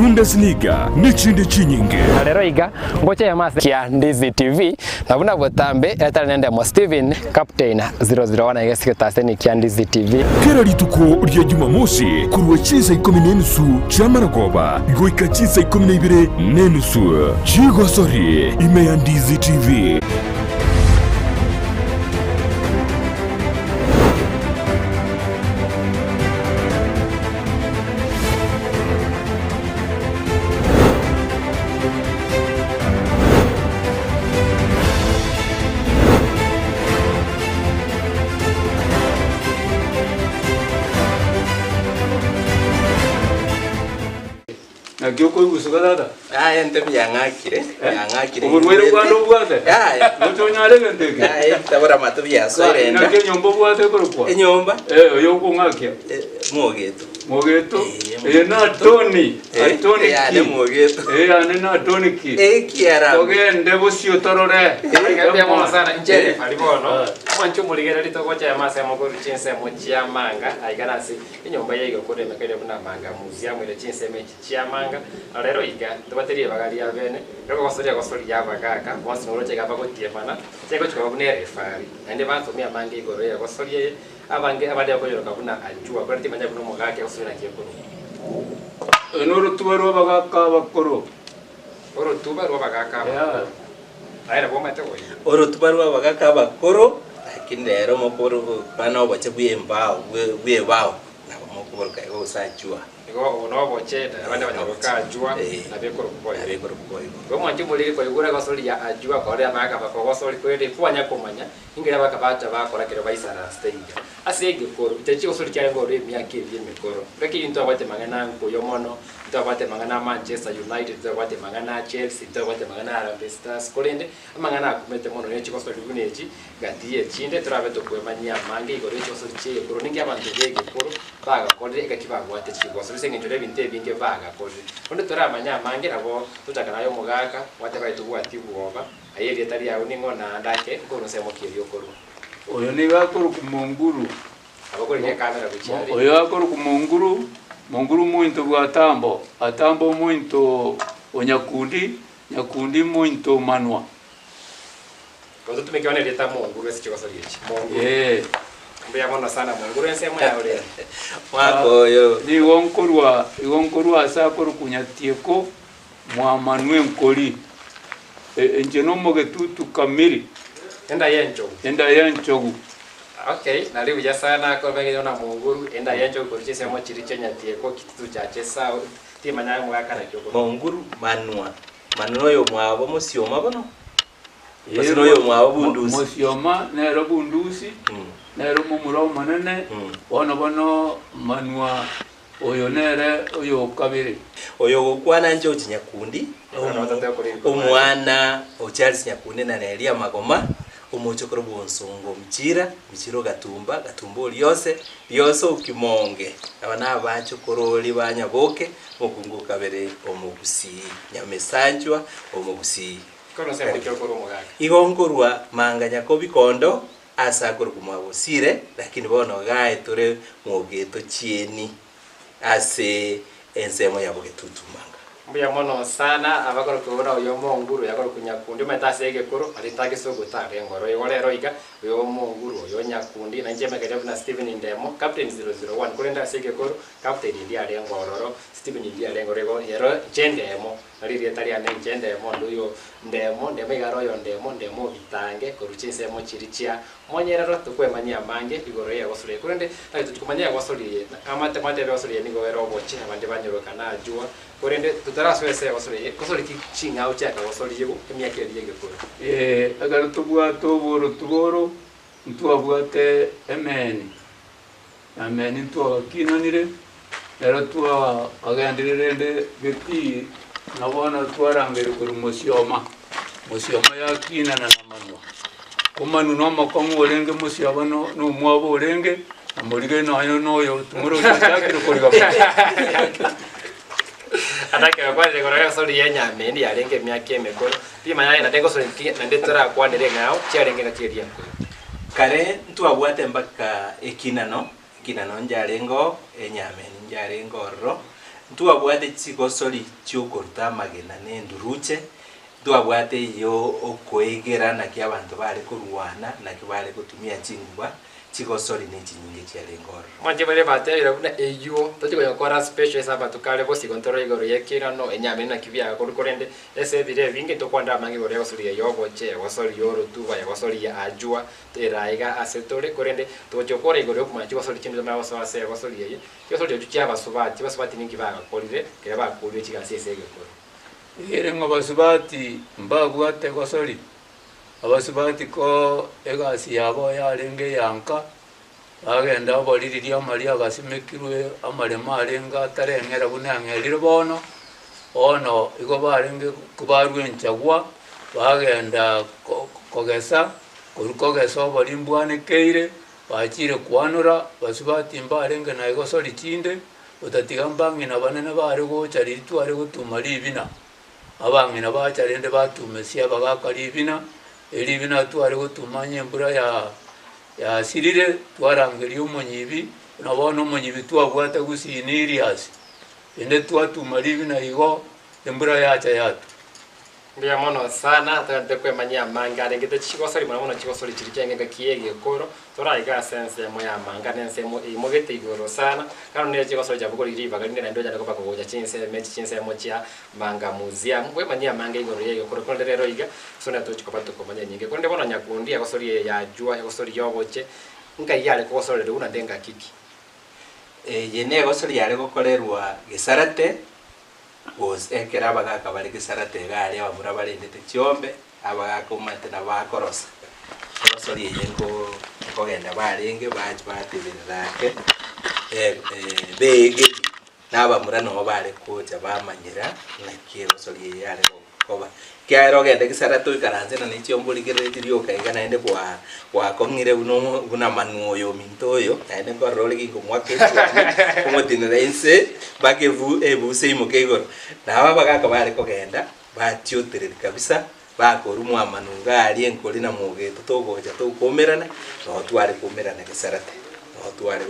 Bundesliga, nechinde chinyinge. Na rero iga ngocha eyemo ase kia Ndizi TV, na buna botambe etari nendemo Steven Captain 001 iga ase egetaseni kia Ndizi TV. Kera rituko ria Jumamosi korwa chinsa ikomi na enusu chi'amarogoba goika chinsa ikomi na ibere na enusu chigosori ime ya Ndizi TV. Naki okoigusuka tata? Yaya entebe yang'akire, Eh? yang'akire Oborwaire bwande obwate? Yaya. Gocha onyare egento eke? Yaya ebitabora amato biasoire enda. Naki enyomba obwate ekorokwa? Enyomba? Eh, oyo okong'akia. Eh, Mwogeto. Mogeto. Eh, Eye na Tony. Eh, Atoni eyane ki? Mwogeto. Eh, yane na Tony ki? Ekiara. Togende bosio torore. Mbuya mono sana inche refari bono mwanche omorigereria togocha emo ase mokoru chinsemo chia manga aiga nase enyomba ya igokoro emekaire buna manga museum ere chinsemo echi chia manga na rero iga ntobwate ribaga ria bene rigogosoria gosoria abagaka bonsi noroche iga bagotiemana chiagochi koba buna erefari naende bansomia amange igoro ya egosoria eye Abange abande bakoyoroka buna Ajua, korende timanya buna omogaka gose naki ekorokwa. Oyo norotuba rw'abagaaka abakoro. Orotuba rw'abagaaka abakoro. Aye nabo omanyete goika. Orotuba rw'abagaaka abakoro, lakini rero mokobana oboche bw'embao bw'ebao, nabo mokoboroka igo gose Ajua. Igo obo noboche, abande banyaroka Ajua, nabo ekorokwa boigo. Nabo ekorokwa boigo. Igo mwanche omoriri koigura egosori ya Ajua korora abagaaka bakogosori, korende kwanya komanya Inki bakabacha bakora ekero baisaransete iga ase egekoro? Inche chigosori chiarenge ororo emiaka eria emekoro. Gaki intwabwate mang'ana a nkoyo mono, ntwabwate mang'ana a Manchester United, ntwabwate mang'ana a Chelsea, ntwabwate mang'ana a Harambee Stars, korende amang'ana akumete mono ne chigosori buna echi gati y'echinde torabe tokwemanyia amange igoro ye chigosori chi'egekoro. Ninki abanto b'egekoro bagakorire egaki babwate chigosori ase eng'encho y'ebinto ebinge bagakorire. Onde toramanye amange nabo tochaka naye omogaka, gwateba aye tobwati bwoba. Aye erieta riao ning'o naende ake nkorwa nsemo ki eria okorwa? Oyo nigo akorokwa Monguru. Abakorigia ekamera gochia aria. Oyo akorokwa Monguru, Monguru mointo bwa Atambo, Atambo mointo o Nyakundi, Nyakundi mointo o Manwa. Bono totumeke bono erieta Monguru ase chigosori echi. Monguru. Ee. Mbuya mono sana Monguru ensemo yao rende. Mwaka oyo. Nigo nkorwa, igo nkorwa ase akorokwa Nyatieko. Mwamanwa enkori, inche nomogetutu kamiri. Enda y'enchogu. Enda y'enchogu. Okay, nari buya sana kobegeire na Monguru, enda y'enchogu korwa chinsemo chiria chia Nyatieko, Kitutu Chache South, timanya aye omogaka naki okorwa. Monguru manwa, manwa noyo omwabo mosioma bono, gose noyo omwabo bundusi? Mosioma nere bundusi, nere omomura omonene, bono bono manwa Oyo nere oyokabere. Oyo ogokwana George Nyakundi, omwana o Charles Nyakundi na Nelia Magoma, omochokoro bw'Onsongo Mchira, Mchira o Gatumba, Gatumba o Riose, Riose o Kimonge. Aba nabachokorori ba Nyaboke, omokungu o kabere omogusii, Nyamesanchwa omogusii. Igo nkorwa Manga Nyakobikondo Ase akorokwa mwagosire, lakini bono gae tore mogeto chieni ase ensemo ya bogetutu manga. Mbuya mono sana abakorokwa buna oyo omonguru oyo akorokwa Nyakundi omanyete ase egekoro arente agesogo tarenge oro igo rero iga oyo omonguru oyo Nyakundi nainche emekeria buna Stephen Ndemo captain 001 korende ase egekoro captain ndiarenge ororo Stephen ndiarenge oro igo ero inche Ndemo Nari erieta riane inche Ndemo, onde oyo Ndemo, Ndemo iga are oyo Ndemo, Ndemo obitange korwa chinsemo chiria chia monyerero, tokwemanyia amange igoro y'egosori eye. Korende naki tochia komanya egosori eye, amate mwateba egosori eye nigo ere obochie, abande banyororoka najua, korende totarasoa ase egosori eye, gosori ki ching'ao chiakagosoriigwe emiaka eria y'egekoro. Ee, ekero tobwate oborotu oro, ntwabwate emeni, na emeni ntwagakinanire, Ero twakagendire rende getii, na bono twarangeire korwa mosioma, mosioma yakinana na manwa. Ko manwa nomokong'u orenge mosiaba no nomwabo orenge, na morige nonya noyo timorochi ochakire koriga manwa. Atake gokwanera igoro y'egosori y'enyameni yarenge emiaka emekoro, rimanya aye naende gosori ki naende torakwanere eng'ao chiarenge engaki eria enkoro. Kare ntwabwate mpaka ekinano Ekinano njarenge oo, enyameni njarenge ororo. Ntwabwate chigosori chiokoruta amagena na enduruche, ntwabwate eyio okoegera naki abanto bare korwana, naki bare gotumia chinguba, chigosori ne chinyinge chiarenge ororo. Mwanche baria batebire buna eyio tochi koyokora special ase amatuko are bosio igo ntore igoro y'ekerano enyama ere naki biagakorwa korende ase ebiro ebinge ntokwanera amange igoro y'egosori ya oboche, egosori ya orotuba, egosori ya ajua, era iga ase tore korende togochia gokora igoro y'okomanya chigosori chinde tomanye gosoa ase egosori eye. Chigosori echio chi'abasubati, abasubati ninki bagakorire ekero bakorire chigasi ase egekoro? Ere ng'a basubati mbabwate egosori, abasubati ko egasi yabo yarenge eyanka, bagenda oboriri ri'amaria agasimekirwe amaremo arenge atareng'era buna ang'erire bono, bono igo barenge kobarwa enchagwa, bagenda ko kogesa, korwa kogesa obori mbwanekeire, Bachire kwanora, basubati mbarenge na egosori chinde, otatiga mbang'ina banene bare gocha riria tware gotuma ribina. Abang'ina bacha rende batumesia abagaka ribina, eribina tware gotuma onye embura ya yasirire, twarangeria omonyibi, buna bono omonyibi twabwate gusii ni Iriasi. Rende twatuma ribina igo, embura yacha yatwa. Mbuya mono sana, togenderete kwemanyia amange arengete chigosori mono mono chigosori chiria chiarenge engaki y'egekoro, toraika ase ensemo y'amanga na ensemo eimogete igoro sana, bono nere chigosori chiabogoreire ribaga rinde naende onyare koba kogocha chinsemo echi chinsemo chia Manga Museum, kwemanyia amange igoro y'egekoro korende rero iga, ase onye tochi koba tokomanya enyinge. Korende bono nyakundi egosori eye yajua, egosori y'oboche, nkai yare kogosorerwa naende engaki ki? Eye negosori yare gokorerwa gesarate. Gose ekero abagaaka bare gesarate iga aria abamura barendete chiombe, abagaaka omanyete nabo bakorosa. Egosori eye nko nkogenda barenge bachi bateberera ake beegeri, na abamura nabo bare gocha bamanyera naki egosori eye yare koba. Ekiagera ogende gesarate oikaranse na ne chiombe origereretie rioka iga naende kwa gwakong'ire buna omo buna manwa oyo ominto oyo, naende nkorora ore ginkomoaka echuani, komotinera inse mpaka ebu ebuse eimoke igoro. Nabo abagaka bare kogenda, batiotereri kabisa, bakorwa mwamanwa iga aria enkori na mogeto togocha tokoumerana, noo tware koumerana gesarate, noo tware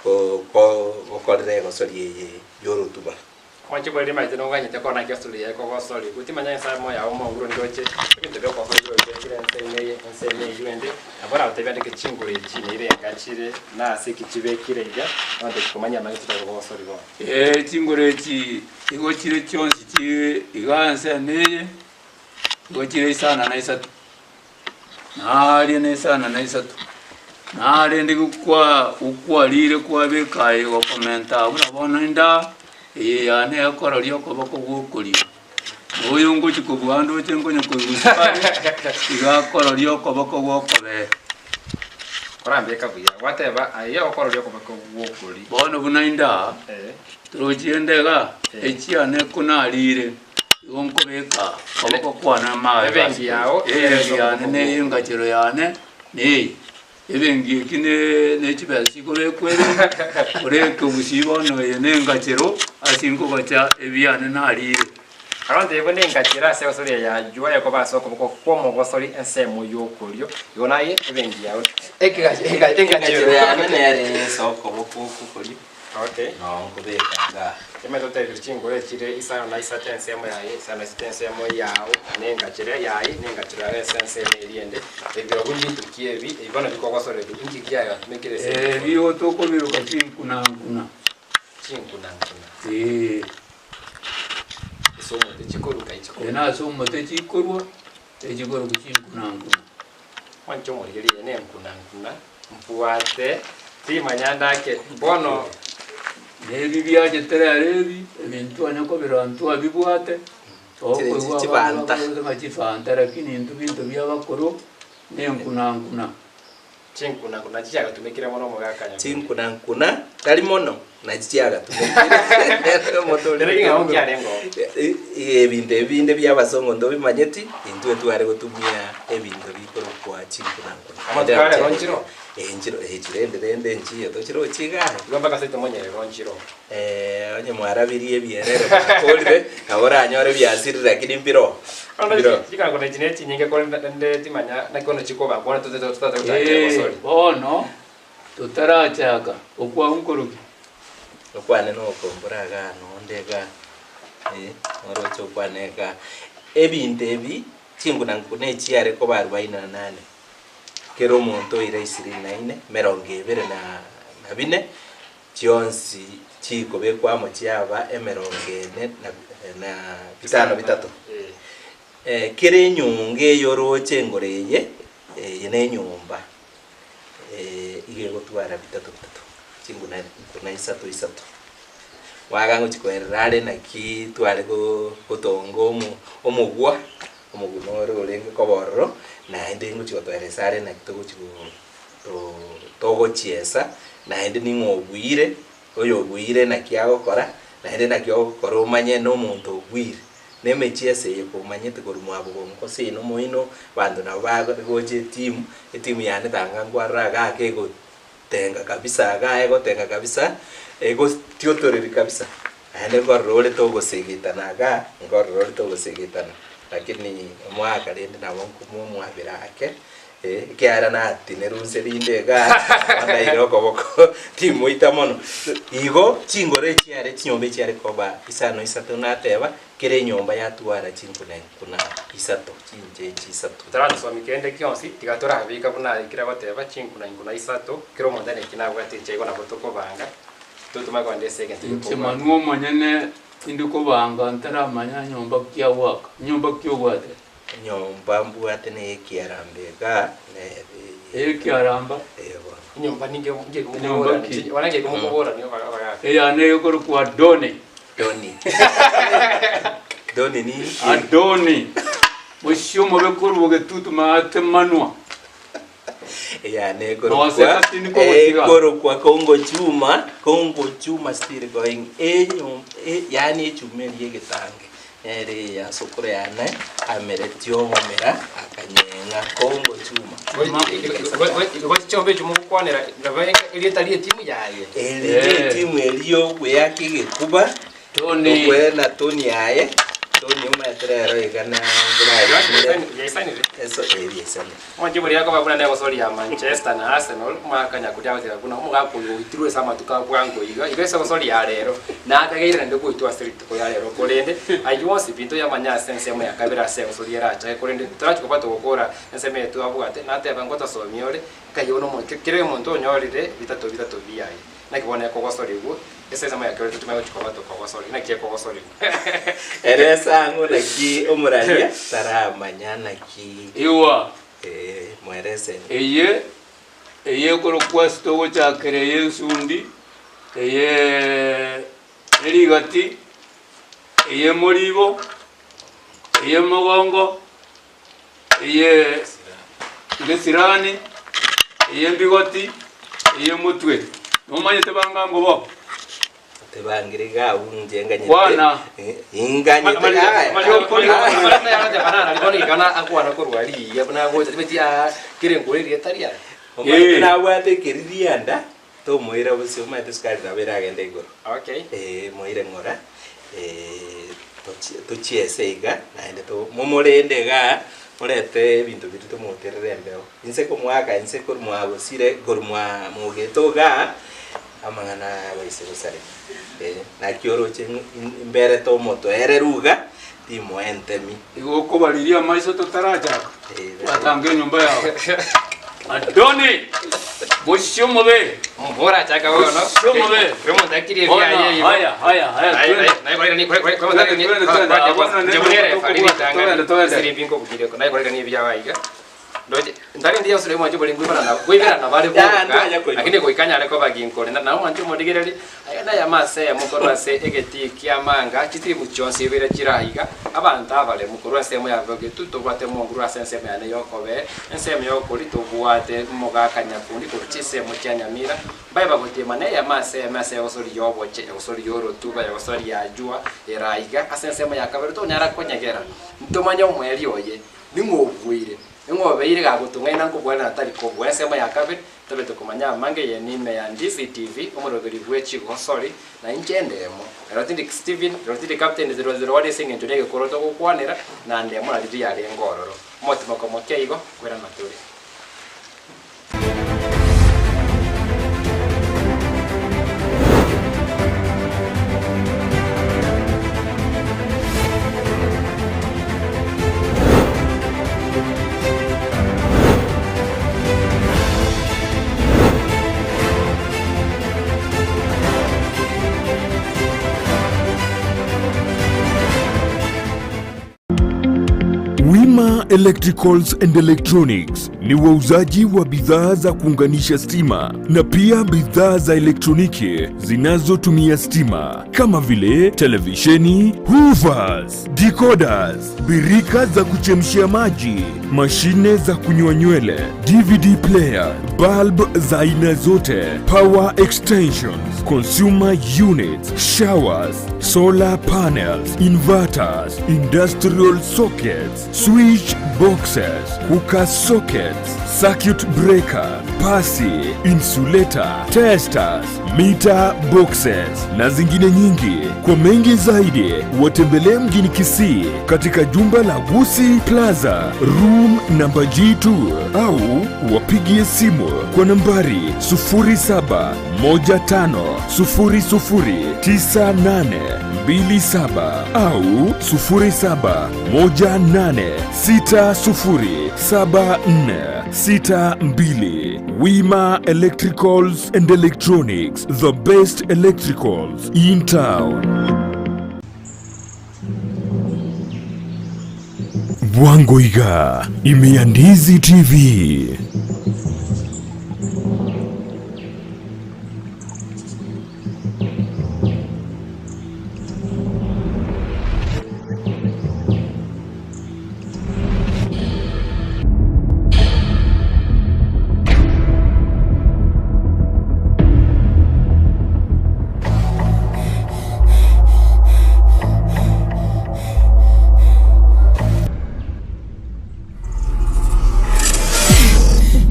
go ko gokorera egosori eye ya orotuba. Mwanche bore rimaete noganyete korora naki esuri yaye ekogosori. Gotimanya Nyasae moyo ao omonguru ndoche ebinto biokogosori bire bibekire ensemo eye ensemo eyio ende, nabo orabatebie andeke chinguru echi neire enga chire na ase ki chibekire iga, abanto tikomanya amang'ana chitari kogosori bono. Ee, chinguru echi igo chire chionsi chi iga ensemo eye, igo chire isano na isato. Naaria na isano na isato, narende gokwa gokwarire kwabeka aye gokomenta abwo na bono enda eye yane ekororia okoboko gwokorio. Na oyo ngochia kobua ndoche nkonya koiguswa are, iga akororia okoboko gw'okobee. Korambeka buya, gwateba aye okororia okoboko gw'okorio. Bono buna inde aa, torochi ende igaa, echiane konarire. Igo nkobeka okoboko kwane amaega ase Ebenki yao ebenki yane na engachero yane neye. Ebenki eki ne ne chibesa chikobekwa ebenki, oreke obosio bono eye na engachero ase nkogacha ebiane narire. Abanto ebo nengachero ase egosori eye ya jua ekoba ase okoboko kw'omogosori ensemo y'okorio, igo naye ebenki yao Engachero engachero. yane nere ase okoboko kw'okorio. Okay. Noo nkobeka igaa. Emete otebire chingoro echire isano na isato ensemo yaye, isano na isato ensemo yao, na engachero yaye, na engachero yao ase ensemo eria ende, ebirogo mbinto ki ebi, ebi bono bikogosorerwa, inki kiagatumekire ase Ebi ebikoro? igo tokobiroka chinkunankuna. Chinkunankuna. Ee. Ase omote chikoruka Ee, chikorwa. nase omote chikorwa, echikorokwa chinkunankuna. Mwanche omorigereria eye nenkunankuna. Mbwate timanya ndake bono. Nebi biachete rero ebi, ebinto twanya kobirora ntwabibwate, tokoigwa abande Chifanta. bakorete ng'a chifanta lakini intwe binto bia abakoro na enkunankuna. Chinkunankuna chiagatumekire mono omogaka Nyakundi. Chinkunankuna tari mono nachi chiagatumekire omotorire Ere king'ao nkiarenge oo. Ebinto ebi binde bia abasongo ntobimanyeti, intwe tware gotumia ebinto bikorokwa chinkunankuna. Amatuko are ero nchiro? Eh nchiro, eh chirende rende nchiyo tochirochi igaa. Igo mpaka seito monyerero nchiro. Onye mwarabirie ebierere mwakorire, nabo oranyore biasirire lakini mbiroo, Bono mbiroo. chikankuna echi nechinyinge korende naende timanya naki bono chikoba bono totate gochaka Ee, egosori. bono totarachaka, okwa nkoroki? Okwane na okombora igaa nonde igaa, eh, noroche okwane igaa. Ebinto ebi, chinguna nkuna echiare koba arobaini na nane, kera omonto oira ishirini na ine, emerongo ebere na na bine, chionsi chikobekwa amo chiaba emerongo ene na na bitano bitato. Kera enyonga eye oroche engoro eye, eye nenyomba, iga egotwara bitato bitato, chinguna nkuna isato isato. Mwaka ngochia koerera are naki tware gotonga omo omogwa, omogwa noro orenge koba ororo, naende ngochia gotoeresa are naki togochia go togochiesa, naende ning'o obuire, oyo obuire naki agokora, naende naki ogokora omanye na omonto obuire. Na emechiesa eye komanyete korwa mwabogongo seino moino, abanto nabo bagocha etimu, etimu yane tanga nkwarora igaa kegotenga kabisa igaa egotenga kabisa, egotiotoreri kabisa, naende nkorora ore togosegetana igaa, nkorora ore togosegetana, lakini omwaka rende nabo nkomomwabera ake, ekiagera natinerwe inse rinde igaa, bono naire okoboko timoita mono. Igo chingoro echiare chinyomba echiare koba isano isato nateba, kera enyomba yatwara chinkuna nkuna isato, chinchechi isato. Totarasomia kende gionsi, tiga torabeka buna aikire goteba, chinkuna nkuna isato, kera omonto ane eki nabwate echi igo nabo tokobanga, totoma kogenda ase egento Inche gekobua. manwa omonyene tindi kobanga ntaramanya nyomba ki agwaka, nyomba ki obwate. Enyomba mbwate neyekiaramba igaa, nere eye. Eyekiaramba? Ee bono. Enyomba ninge Enyomba ngekomokoborani, ki? bono ngekomokoborani abagaka. Eyane ekorokwa Adoni. Doni. Doni ninki? Adoni, mosio omobe korwa bogetutu maate manwa. Eyane Nose ekorokwa katini kogotiga. ekorokwa Congo chuma, Congo chuma still going. Enyom e yaani echuma eria egetange nere eye asokoro yane ameretie obomera akanyeng'a Congo chuma. Igo chiombe echio mogokwanera nabo erieta ri'etimu yaye. Eri netimu eria yogoeaka egekuba, Tony. okoena Tony aye, Tony omanyete rero iga na Yaisanire. Eso eria aisanire. Omonto oria akoba buna negosori ya Manchester na Arsenal, omwaka nyakuria agoteba buna omogaka oyo oitirwe ase amatuko a bwango iga, igo ase egosori ya rero nakageire naende goitwa ase rituko ria rero korende ayio onsi pi ntoyamanye ase ensemo ya kabere ase egosori erachake korende torachi koba togokora ensemo eye twabwate nateba ngotosomia ore nkai bono omo kera omonto onyorire bitato bitato biaye naki bono ekogosorigwa ase ensemo ya kabere tochimanye gochi koba tokogosorigwa naki ekogosorigwa. Ere esang'u naki omoraria taramanya naki Igwa, eh, mwerese. eye eye ekorokwa ase togochakera eye ensundi, eye erigati, eye emoribo, eye emogongo, eye ngesirani, eye embigoti, eye omotwe. Nomanyete bangango bo? Tebangire iga abwo inche nganyete. Kwana. Inganyete aya. Omanyete nabwate ekeririanda, tomoira bosio omanyete esukari nabo eragende igoro. Eh, moire ng'ora, tochiese iga, naende to momorende igaa, morete ebinto biria tomoterere embeo. Inse komoaka inse korwa mwagosire korwa mwa mogete igaa. Amang'ana aya abaise gosareka, ee, naki oroche imberete omotoereru iga, timoa entemi. Igo okobariria amaiso totarachaka Ee, gwatanga enyomba yao. Adoni! Mosio omobe! Orachaka bono. Mosio omobe! Kera omonto akirie Bono, ebiaye igo. haya, haya, haya, twende. Twende, twende, twende. Abana ne togende, togende. Ndoche ntari ndiya ase omwancho bori nkoiberana nkoiberana bare Ya, boka ntwanya koigwa. lakini goika nyare koba ginkorenda na omwancho omorigereria aya nayamo ase eyemo korwa ase egetii kia manga chitimu chionsi ibere chire aiga abanto abaremu korwa ensemo ya bogetu tobwate omonguru ase ensemo yane yokobee ensemo yokoria tobwate omogaka nyakundi korwa chinsemo chia nyamira mbaye bagotiema neyemo ase eyemo ase egosori yoboche egosori yorotuba egosori ya jua ere aiga ase ensemo ya kabere tonyara konyegera ntomanye omoerio oye Ning'o obuire? Ning'o obeire gagotong'aina nkobua na tari kobua? Ensemo ya kabere, tobete komanya amange eye nime ya DCTV, omoroberi bwe chigosori, na inche ndemo. Ero tindi Steven, ero tindi Captain 001 ase eng'encho negekoro togokwanera, na ndemo na riria yarenge ororo. Omotimoko moke igo, kwerana tore. Wima Electricals and Electronics ni wauzaji wa bidhaa za kuunganisha stima na pia bidhaa za elektroniki zinazotumia stima kama vile televisheni, hoovers, decoders, birika za kuchemshia maji, mashine za kunyoa nywele, DVD player, bulb za aina zote, power extensions, consumer units, showers, solar panels, inverters, industrial sockets, switch boxes, cooker sockets, circuit breaker, pasi, insulator, testers, meter boxes na zingine nyingi. Kwa mengi zaidi, watembelee mjini Kisii katika jumba la Gusi Plaza, room namba G2 au wapigie simu kwa nambari 0715009827 au 0718607462. Wima Electricals and Electronics, the best electricals in town. Bwango iga ime ya Ndizi TV.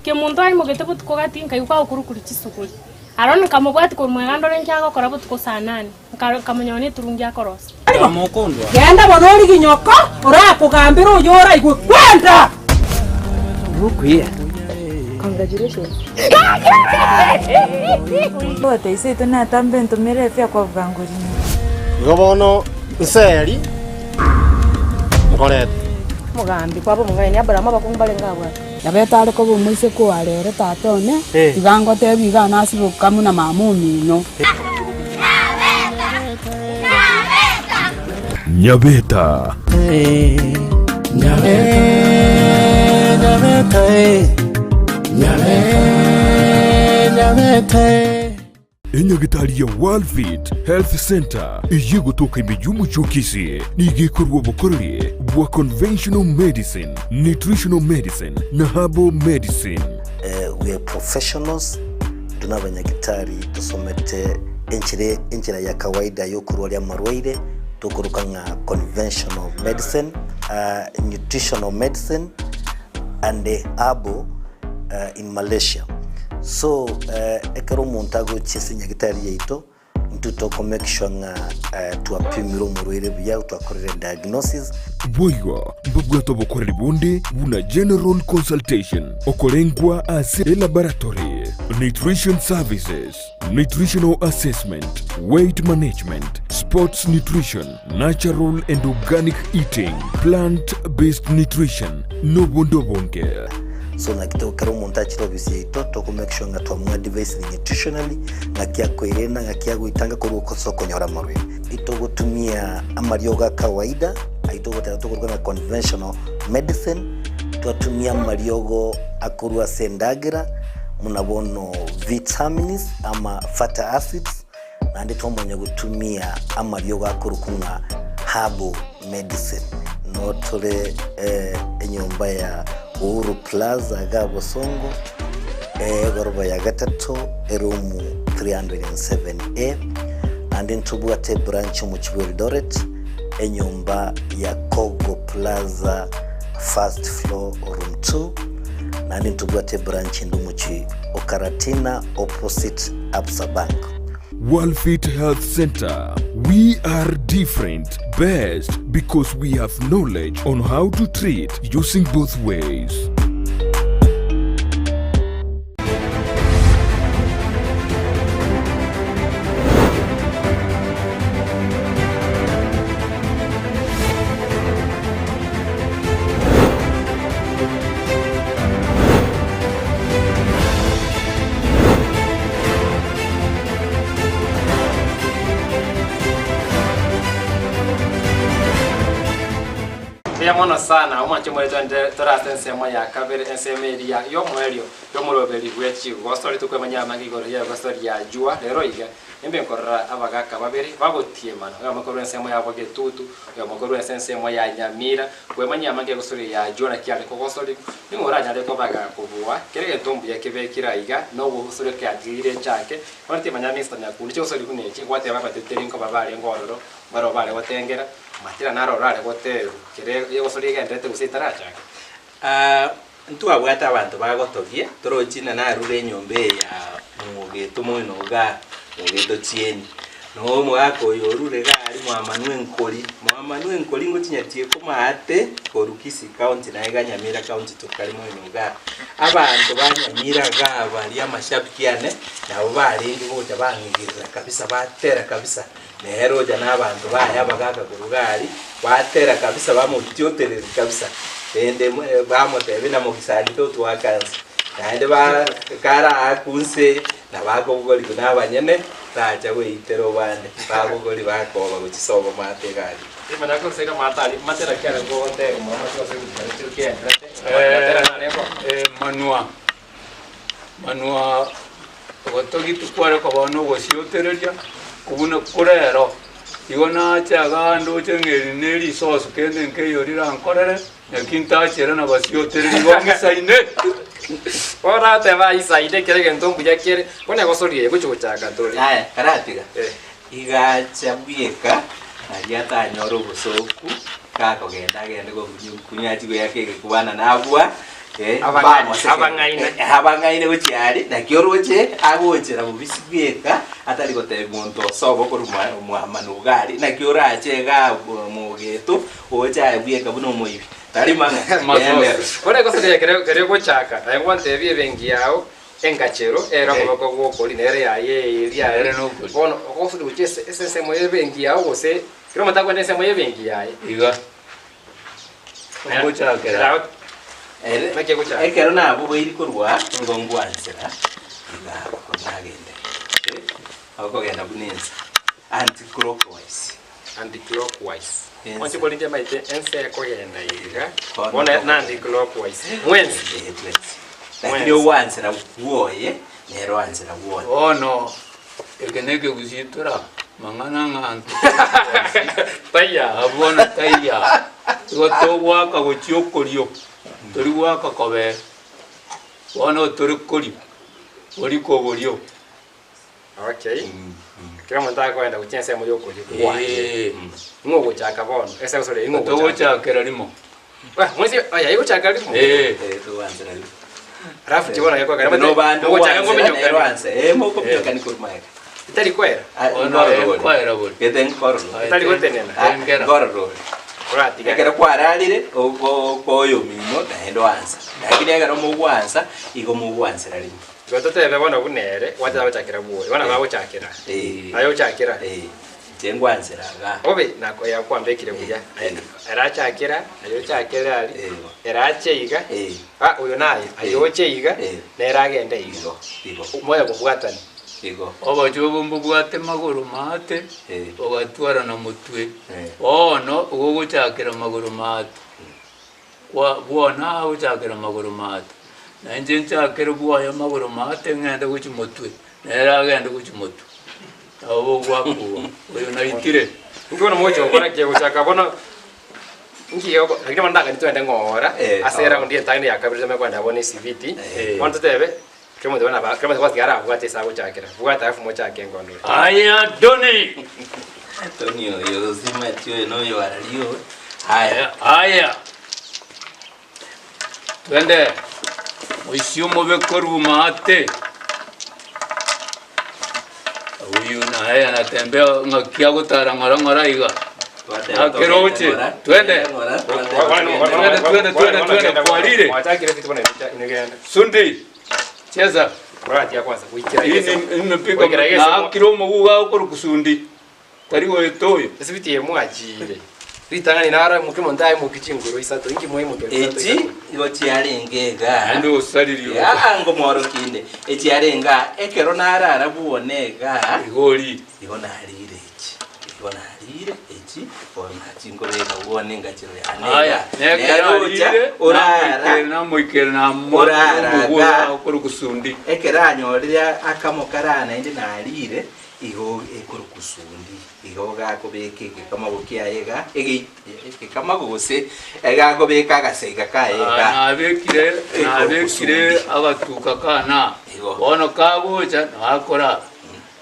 Kemonto aimogete botuko gati, nkaigwa agokurukuri chisuguri. Aro nkamobwatia korwa mwega ndore inki agokora botuko saa nane, nkamonyora neturungi akorosia. Genda bono origie nyoko orakogambere oyo oraigwe kwenda. Igo bono nseri nkorete. Omogambi kwaba omong'aini Aburaamu abakungu barenge abwate. Nabo etare koba omoiseke oare ere tata one, tiga ngotebie iga nasibe gokamwa na mama omino. Nyabeta. Enyagitari ya Worldfit Health Center eye gotoka ime y'omochie o Kisii nigo ekorwa obokoreri bwa conventional medicine, nutritional medicine na herbal medicine. We are professionals, intwe nabanyagitari tosomete enchera enchera ya kawaida yokorwaria amarwaire tokoroka ng'a conventional medicine, nutritional medicine and herbal in Malaysia. So ekero omonto agochia ase enyagitari yaito, intwe toko make sure ng'a twapimire omorwaire buya, twakorire diagnosis. Boigo mbabwate obokoreri bonde buna general consultation, okorengwa ase elaboratory, nutrition services, nutritional assessment, weight management, sports nutrition, natural and organic eating, plant based nutrition, nobonde obonge. So naki to ekero omonto achire ofisi yaito toko make sure ng'a twamoadvisire nutritionally, ng'aki akoirena, ng'aki agoitanga korwa ase okonyora amarwaire. Itogotumia amariogo a kawaida, ayio togoteba tokoruga ng'a conventional medicine, twatumia amariogo akorwa ase endagera, buna bono vitamins ama fatty acids, naende twamanya gotumia amariogo akorokwa ng'a herbal medicine. Noo tore enyomba ya Uhuru Plaza iga Bosongo, egoroba ya gatato, eroom 307A, naende ntobwate ebranch omochie bwa Eldoret, enyomba ya Kogo Plaza first floor room 2, naende ntobwate ebranch ende omochie o Karatina opposite Absa Bank. Worldfit Health Center, we are different, best because we have knowledge on how to treat using both ways. Mbuya mono sana omwanche more twende tore ase ensemo ya kabere ensemo eria y'omoerio y'omoroberi bwe chigosori tokwemanyia amange igoro y'egosori ya jua rero iga nimbe nkorora abagaka babere bagotiemana oyomo korwa ensemo ya bogetutu oyomo korwa ase ensemo ya nyamira kwemanyia amange egosori ya jua naki are kogosorigwa ning'o oranyare koba gakobua kera egento mbuya kebekire aiga na obosori kiatigeire echake bono timanya Mister Nyakundi chigosori buna echi gwateba abateteri nkoba barenge ororo Barabwo bare gotengera, amatera naro orare goterwa, kere egosori egendererete gose etarachaka. Aa, ntwabwate abanto bagotogia, torochi ng'a narure enyomba eye ya mogeto moino igaa, mogeto chieni. Na omogaka oyo orure iga aria mwamanwa enkori, mwamanwa enkori ngochinyeti komaate korwa Kisii county na iga Nyamira county tokare moino igaa. Abanto ba Nyamira igaa baria amashabiki ane, nabo barenge gocha bang'igirira kabisa batera kabisa. Nere ocha nabanto baye abagaaka korwa gari, batera kabisa bamotiotereria kabisa, rende bamotebia na mogisangio totwaka nse. Naende ba karaakwe nse, nabo akobogorigwa na abanyene, tacha goitera obande, babogori bakoba gochia sobo maate egari. Manwa, manwa. Ogotogia tikware koba nogosiotereria kobuna korero, igo nache igaa ndoche ng'a eri ne risosu kende nkeiyo rirankorere, naki ntachere nabasiotereria igo ng'isaine. Bono nateba aisaine kera egento mbuya kere, bono egosoria eye gochia gochaka tore. Yaya, karatiga, Eh. igacha bweka, nario atanyore obosooku, gakogenda agende gokunya achie goeaka egekwana nabua, eh, Abang'ai- bamoseke. abang'aine. Eh, abang'aine gochia aria, naki oroche agochera bobisi bweka, atari gotebia monto osobo korwa mwa mwamanu iga aria, naki orache igaa mogeto, oche aye bweka buna omoibi, tari mang'ana, genda. Bono egosoria ekero ekero egochaka, aye gwantebia ebenki yao, Engachero ere okoboko gw'okoria nere yaye eria Ere are. nokori. Bono ogosuka gochia ase ase ensemo y'ebenki yao gose kera omonto akwende ensemo y'ebenki yaye. Iga. Ogochakera. Era Ere, Naki egochaka? ekero nabogoiri korwa nigo ngwansera iga nagende eh, okogenda buna ensa anti clockwise. Anti clockwise. Ensa. Onche korende maete ensa ekogenda iga. Bono Bono na anti clockwise. Mwensi. Eh, twensi. Lakini ogwansera bwoye nere oansera bwoye. Bono eke nekegusii tora mang'ana ng'anto Taiya. Abwo bono taiya. Igo togoaka gochia okorio, tori goaka kobee. Bono tori korio, ori koborio. Okay. Kera omonto akoenda gochia ensemo y'okorio kwaye. Ing'o ogochaka bono? Ase gosore ing'o ogochaka? Togochakera rimo. Wah, mwensi oya igochaka rimo. Eh. Togoanchera rimo. Alafu chibono gekwagera Buna obande mogochaka ogwanchera nere ngominyokani. oanse. Eh, mokominyokani korwa magega. Etari kwera. Ah, Bono nkororore. nkoera bori. Gete nkororore. Etari gotenena. Ah, Engera. nkororore. Oratiga. Ekero kwararire okoyomino naende oansa. Lakini ekero mogwansa igo mogwansera rimo. Igo totebe bono buna ere gwachaka gochakera bwoye, bono bagochakera. Eh. Aye ochakera. Eh, inche ngwansera igaa. Obe nako yakwambekire buya. Eh. Ere achakera, aye ochakere aria, Eh. ere ache iga, Eh. ah oyo naye, aye Eh. oche iga, Eh. nere agende iga. Igo, igo. Moya kobwatani. Igo. Obochie obo mbobwate magoro maate, Eh. bogatwara na motwe. Eh. Bono ogogochakera magoro maate. Kwa bwona agochakera magoro maate, na inche nchakere bwoye magoro maate ng'ende gochia motwe, nere agende gochia motwe. Nabo bogwakuwa, oyo naitire. Inki bono mogochia gokora ki gochaka bono inki geko lakini bono ndagani twende ng'ora Eh, ase oh. eraundi entang'ani ya kabere tome kogenda bono esibiti, Eh. bono totebe, kera omonto bono aba kera omonto gwatiga arabwate ase agochakera, bwata alafu mochake ngondo ere. Aya Tony! Tony oyo simati oyo noyo arario. Aya. Aya. Twende. Moisio mobe korwa maate. Huyu naye anatembea ng'aki agotara ng'ora ng'ora iga. Nakeroche. Twende. Twende twende twende twende kwarire. Mwachakire esibiti bono inwe genda. Sundi. Cheza. Oratiga kwanza goikera Hii gese. ni- nimepika Goikera gese. naakire omoguga okorokwa sundi. Tari goeta oyo. Esibiti eye mwachire. Ritang'ani naro moki omonto aimoki chinguru isato inki mwaimokia isato Echi isato. igo chiarenge igaa. Naende osaririe oyo. Aa ngomorokia inde. Echi yarenge aa ekero narara bwone igaa. Igo orie. Igo narire echi. Igo narire echi. Echi bono nachi nkobeka bwone engachero yane Aya, iga. nekero Nere ocha, arire, orara. namoikere, namoikere, namoakera Orara omogoro iga. okore kusundi. Ekero anyorire akamo karaa naende narire, igo ekorokwa sundi. Igo gakobeka egekamago kiaye iga, egei egekamago gose egakobeka agaseiga kaye Ah, iga. nabekire, Ekorokwa nabekire sundi. agatuka kane aa. Igo. Bono kagocha, nakorara.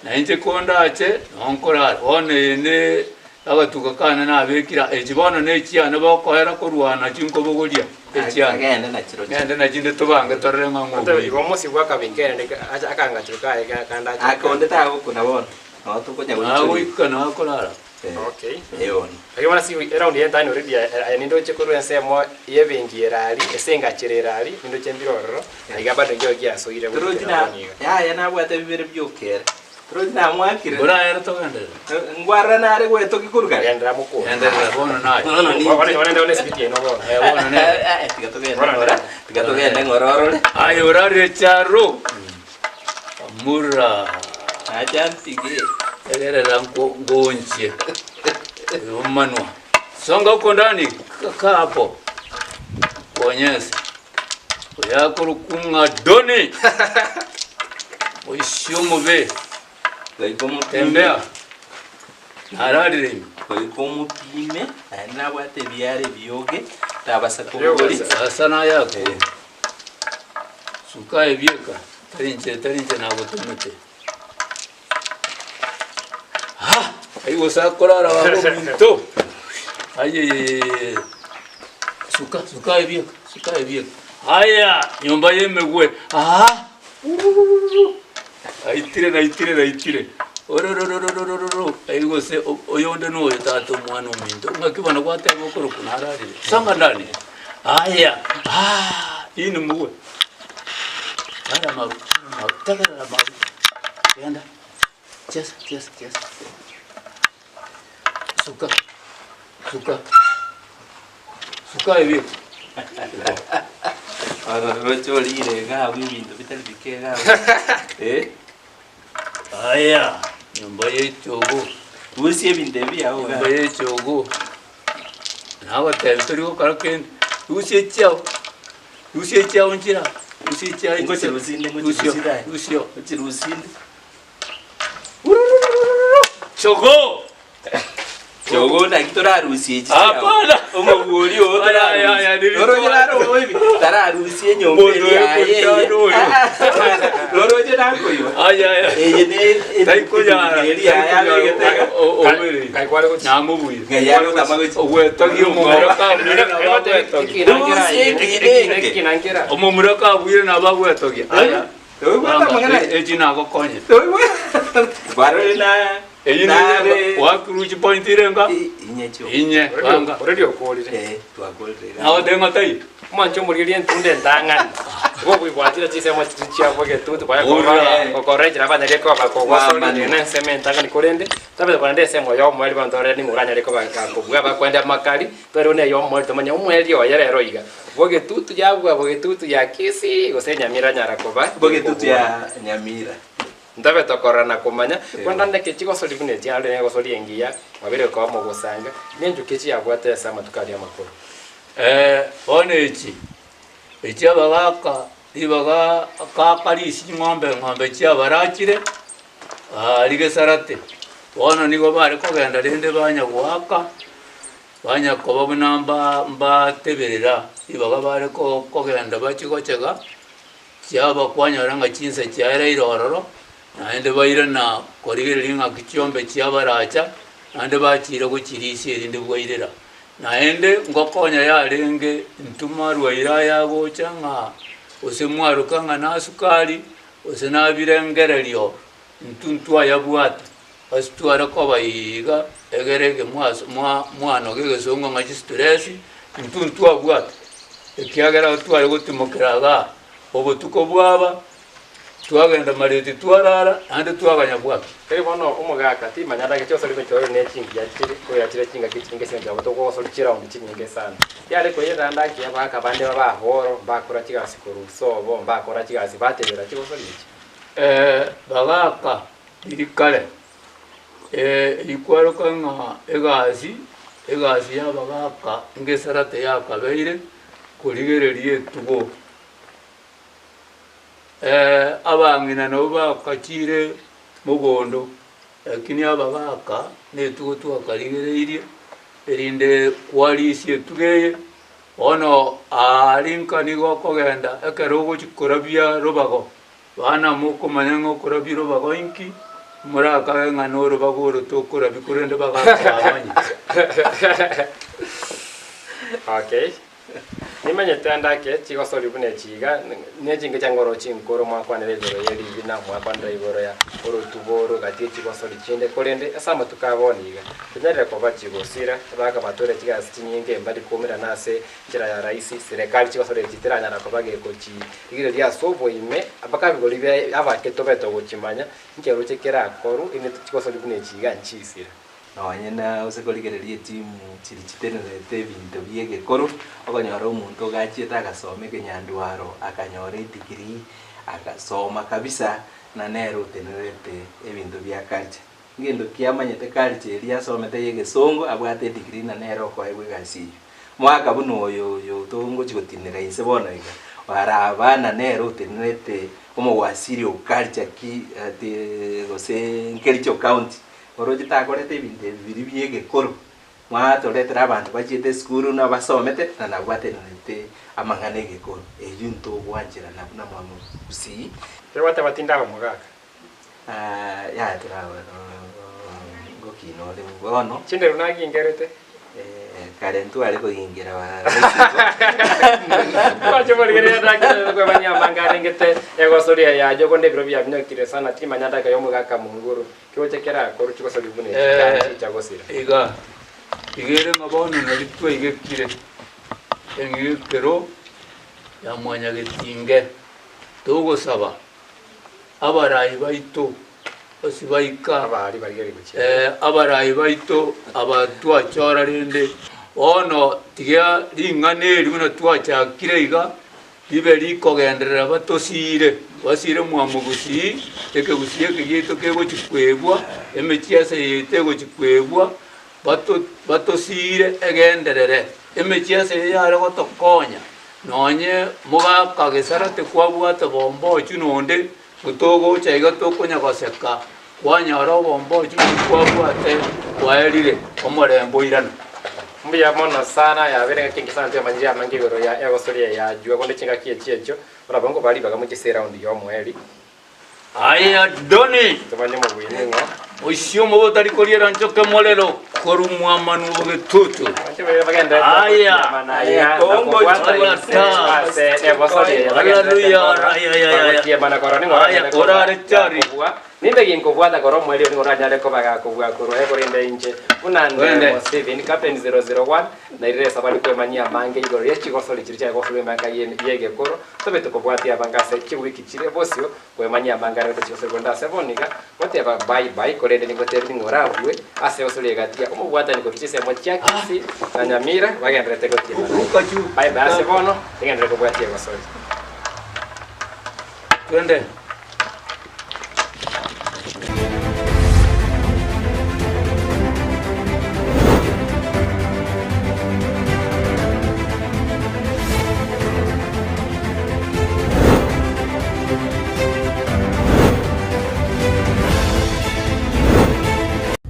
Na inche kondache, nao nkorara. Bono eye ne agatuka kane nabekire aa, echi bono nechiane bokoera korwana chinkobogoria echiane. Agende nachirochio. Ngende nachinde tobange torore ng'a ng'o Otebe obuya. igo omosibwa akabinka erende acha akangachero kaye kande ache. Ake onde tagokuna bono, nao tokonya goichoria. Nagoika nakorara. Okay. Eh bono. Lakini bono ase eround eye entang'ani already aye nindoche korwa ensemo y'ebenki ere aria, ase engachero ere aria, nindoche mbire ororo, na iga bado nkio giasoire Torochi goikera na bono iga. yaya nabwate bibere biokere. Torochi namwakire. Mborayere togenderere. Ngwarora nare gwetoki korwa kare. Genderera mokore. Genderera bono naye. Bono ninche. Bono bono nde esibiti yaino bono. Eh, bono nere. Eh, tiga togende ng'ora. Tiga togende ng'ora orore. Aye orarire charo. Amura. Acha ntige. Egerera ngonchie. Omanwa. Songa huko ndani kaa hapo. Kuonyesha. Oyakorokwa ng'a Doni. Oisio omobe. Goika omopime. Tembea. Nararire ime. Goika omopime, naende nabwate ebiara ebioge, tabasa kobogoria. Sasa nayako. Suka ebieka. Tari inche, tari inche nagotomete. Ha! Ai gose akorara baba ominto. Ayeyeyeye. Suka, suka ebieka, suka ebieka. Aya, nyomba y'emegwe. Aha! Ururururu. Naitire, naitire, naitire. Ororororororo. Ai gose o- oyonde noyo tata omwana ominto. Ng'aki bono gwateba okorokwa nararire. Songa ndani. Aya, ah, ini mugwe. Tara amaru, tara amaru, tegerera amaru. Genda. Chesa, chesa, chesa. Suka. Suka. Suka ebi. Oroche orire iga abwo ebinto bitari bike iga abwo. Eh? Aya, nyomba y'echogo. Rusia ebinto ebi biago iga. Nyomba y'echogo. Nagotebi tori gokora kende. Rusia echiao. Rusia echiao nchera. Rusia echiao. Ngochirusia inde, Rusio, ngochirusia inde. rusio. Ngochirusia inde. Chogo. Chogo naki torarusie echi chiao. Hapana. Omobori oo Aya, aya, aya, torarusie. Roroche naro oibi. Tararusie enyomba Mondo eri yaye eye. oyo oyo. Roroche nakoiba. Aya, aya. Eye ne Taikonyara. eri yaye abegete iga. Obere. Namobuire. Ng'ai agotama gochia. Ogwetogia omomura kabuire nabo agwetogia. Rusie ekine eke. Omomura kabuire nabo agwetogia. Aya. Toigwete amang'ana aya? Echi nagokonye. Kwarorire na Eyio nare wakiruchi point irenga inye chio. inye banga. Already okorire. Eh, twakorire iga. Nago tengo taiyo. Omwanche omorigereria entunde entang'ani. Igo obwibwatire chinsemo chiria chia bogetutu kwaya Ura. kokorechera abanyare koba kogosoria Kwamanya. na ensemo entang'ani korende tabete korenda ensemo ya omoerio bono torore ning'o oranyare koba kobua bakwenda amakari twere buna eya omoerio tomanye omoerio oye rero iga. Bogetutu yabua bogetutu ya Kisii gose Nyamira anyara koba Bogetutu ya Nyamira. Ntobe tokorora na komanya, korende onde ki chigosori buna echi arore negosori engiya, mwabire koba mogosanga, nenchuki echi yabwate ase amatuko aria amakoro. Eh, bono echi, echi abagaka ribaga kakarisia ching'ombe eng'ombe chiabarachire, aria gesarate. Bono nigo bare kogenda rende banya goaka, banya koba buna mba mbateberera, ribaga bare ko kogenda bachie gochega, Chiaba kwanyora ng'a chinsa chiaereire ororo, naende bairana korigereria ng'aki chiombe chiabaracha, naende bachiira gochirisia erinde bwairera. Naende ngokonya yarenge intwe marwaire aya agocha ng'a gose mwaroka ng'a nasukari, gose nabirengererio, intwe ntwayabwate. Ase tware koba iga, egere eke mwanoga egesongo ng'a chistress, intwe ntwabwate, ekiagera tware gotimokera igaa, obotuko bwaba, twagenda mareti twarara, naende twaganya bwaki. Tari bono omogaka, timanya ndagete osori gochora ne chingiya chire koira chire chingaki chinyinge ase enchera togosori chiraundi chinyinge sana. Yare koyerera ndaki abagaka bande babe aboro, mbakora chigasi korwa sobo, mbakora chigasi batebera chigosori echi. Bagaka riria kare. Eyio kwaroka ng'a egasi, egasi y'abagaka ngesarate yakabeire korigereria etugo. Abang'ina nabo bakachire mogondo, lakini abagaka na etugo twakarigereirie, erinde kwarisia etugo eye, bono aria nka nigo okogenda ekero ogochia korabia robago, bana mokomanya ng'a okorabia robago inki, morakage ng'a norobago oro tokorabia korende bagaka bamanye. Okay. Nimanyete ande ake chigosori buna echi iga, ne chinge chiangoro chinkoro mwakwanera igoro ye rigina, mwakwanera igoro ya orotubo oro gati ye chigosori chinde, korende ase amatuko a bono iga, chinyarire koba chigosira, bakabatura chigasi chinyinge mbari koumerana ase enchera ya rahisi, serekari chigosori echi teranyara koba gekochirigereria ase oboime, mpaka ebigori bia abake tobe togochimanya, inki oroche kerakorwe, erinde chigosori buna echi iga nchisire. Nonye na ase korigereria etimu chiria chitenerete ebinto bi'egekoro, okonyora omonto ogachiete agasoma ekenyandwaro, akanyora edegree, agasoma kabisa, na nere otenerete ebinto bia culture. Ngento ki amanyete culture eria asomete ya egesongo, abwate edegree na nere okoegwa egasi eyio. Mwaka buna oyo oyo togochi gotinera inse bono iga, araba na nere otenerete omowasiri o culture ki ati gose Kericho county. Oroche takorete ebinto ebi biria bi'egekoro, mwatoretera abanto bachiete esukuru na basomete, na nabwo batenenerete amang'ana 'egekoro. Eyio ntogwancherana buna mwamogusii. Ekero gwateba tindi abamogaka. Ah, yaya toraba ngokina ore bono. Chinderu nagingerete. Kare ntware kogingera kwemanyia egosoria yaye konde ebiro biaminyokire sana timanya ndaka yomogaka monguru kigocha kerakorwa chigosoria buna echi chicha gosira. Iga, iga ere ng'a bono nari twaigekire eng'igekero ya mwanyagetinge, togosaba abarai baito gose baika abarai baito aba twachora rende bono tiga ring'ana eri buna twachakire iga ribe rikogenderera batosiire, basiire mwamogusii, ekegusii eke giaito kegochi kwebwa, emechiesa yaito egochi kwebwa, bato batosiire egenderere. Emechiesa eye yare gotokonya nonye mogaka gesarate kwabwate bombochu nonde, Togocha iga tokonya goseka, kwanyora obombochu boria kwabwate bwaerire, omorembe oirana. Mbuya mono sana yabeire ngaki enke sana twemanyire amange igoro ya egosoria ya jua konde chingaki echi echio barabwo nkobaa ribaga mochie ase eround yomoeri. Aye Adoni! Tomanye omobui ning'o. Osio omobe otari koriera nchoke morero korwa mwamanu bogetutu. Aya, Aya, orare chari. Nimbe ginkobwata korwa omoerio nigo oranyare koba gakobua korwa aye korende inche buna Twende. Ndemo Stephen Captain 001 nairire esabari kwemanyia amange igoro ye chigosori chiria chiagosorwa emaka ye egekoro tobe tokobwatia abange ase chiwiki chire bosio Kwemanyia amang'ana gocha gose konde ase bono iga, goteba bye bye, korende ningotebi ng'a orabue ase gosori egati ya omobwatani korwa chinsemo chia Kisii na Nyamira bagendererete gotiemana. Bye bye ase bono, egenderere kobwatia egosori. Twende.